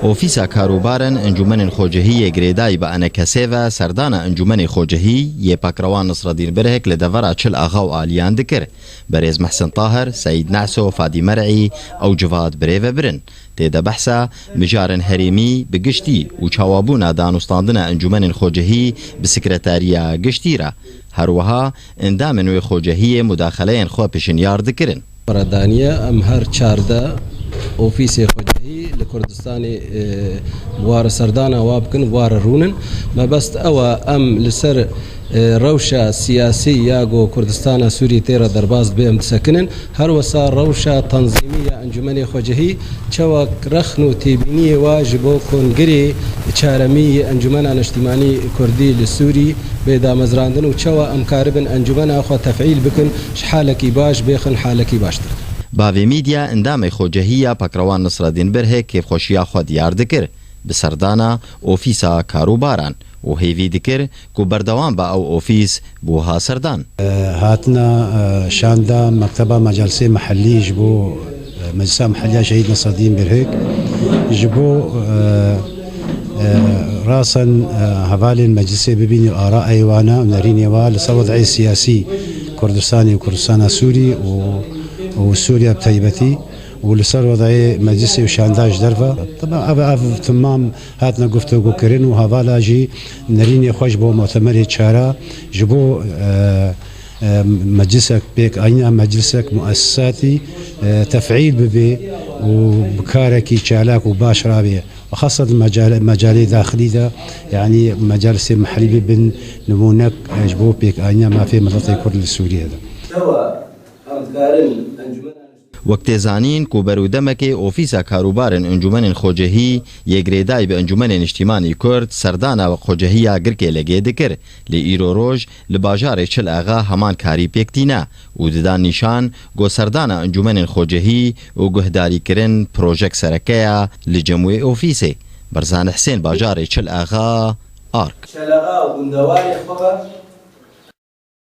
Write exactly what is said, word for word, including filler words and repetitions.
Ofîsa Karûbarên Encûmenên Xwecihî yê girêdayî bi ENKSê ve serdana Encûmenê Xwecihî yê Pakrewan Nisredîn Birhik li devera Çil Axa û aliyan dikir. Berêz Mehsin Tahir, Seîd Neso, Fadî Mer'î ew civat birêve birin. Tê de behsa mijarên herêmî bi giştî û çawabûna danûstandina Encûmenên Xwecihî bi Sekretariya Giştî re. Her wiha endamên wê xwecihiyê mudaxeleyên xwe pêşinyar dikirin. Were daniye em her çardeh ofîsê xwecihî li Kurdistanê, e, ware serdana wa bikin, ware rûnin. Mebest ew e em li ser, e, rewşa siyasî ya ku Kurdistana Sûrî tê re derbas dibe em disekinin. Her wisa rewşa tenzîmî ya Encûmenê Xwecihî çewek rexn û têbîniyê wa ji bo kongirê çaremî yê Encûmena Niştîmanî Kurdî li Sûrî bê damezrandin û çawa em karibin encûmena xwe tefîl bikin, ji halekî baş bêxin halekî baştir. Bavê Mîdya endamê xwecihî ya Pakrewan Nisredîn Birhik kêfxweşiya xwe diyar dikir bi serdana ofîsa Karûbaran û hêvî dikir ku berdewam be ew ofîs bi wiha serdan. Hatina, e, şanda Mekteba Mecelsê Mehellî ji bo, e, Meclisa Mehellî ya Şehîd Nesedîn Birhik, ji bo, e, e, rasen, e, hevalên meclisê bibînî ara eywana û nerînê wa li ser wed'ê siyasî Kurdistanê û Kurdistana Sûrî û, û Sûriya bi taybetî û li ser wed'ê meclisê û şanda ji derve. Teba ev, ev timam hatine guftûgokirin û hevala jî nerînê xwe ji bo mutemerê çara ji bo, e, e, meclisek pêk ayna meclisek muessisatî, e, tefîl bibe û bi karekî çalak û baş rabe. Xaseten mecale-, mecalê daxilî de, yanî mecalisê mehellî bibin nimûnek, e, ji bo pêk ayna mafê miletê Kurd li Sûriye de. Çawa em dikarin encûmena Wek tê zanîn ku berû demekê Ofîsa Karûbarên Encûmenên Xwecihî yê girêdayî bi Encûmenê Niştîmanî Kurd serdana xwecihiya Girkê Legê dikir, lê îro roj li bajarê Çil Axa heman karî pêk tîne û didan nîşan ku serdana Encûmenên Xwecihî û guhdarîkirin projek sereke ya li cem wê ofîsê. Berzan Hisên, bajarê Çil Axa, Ark. Çil Axa û gundewarê xwe ve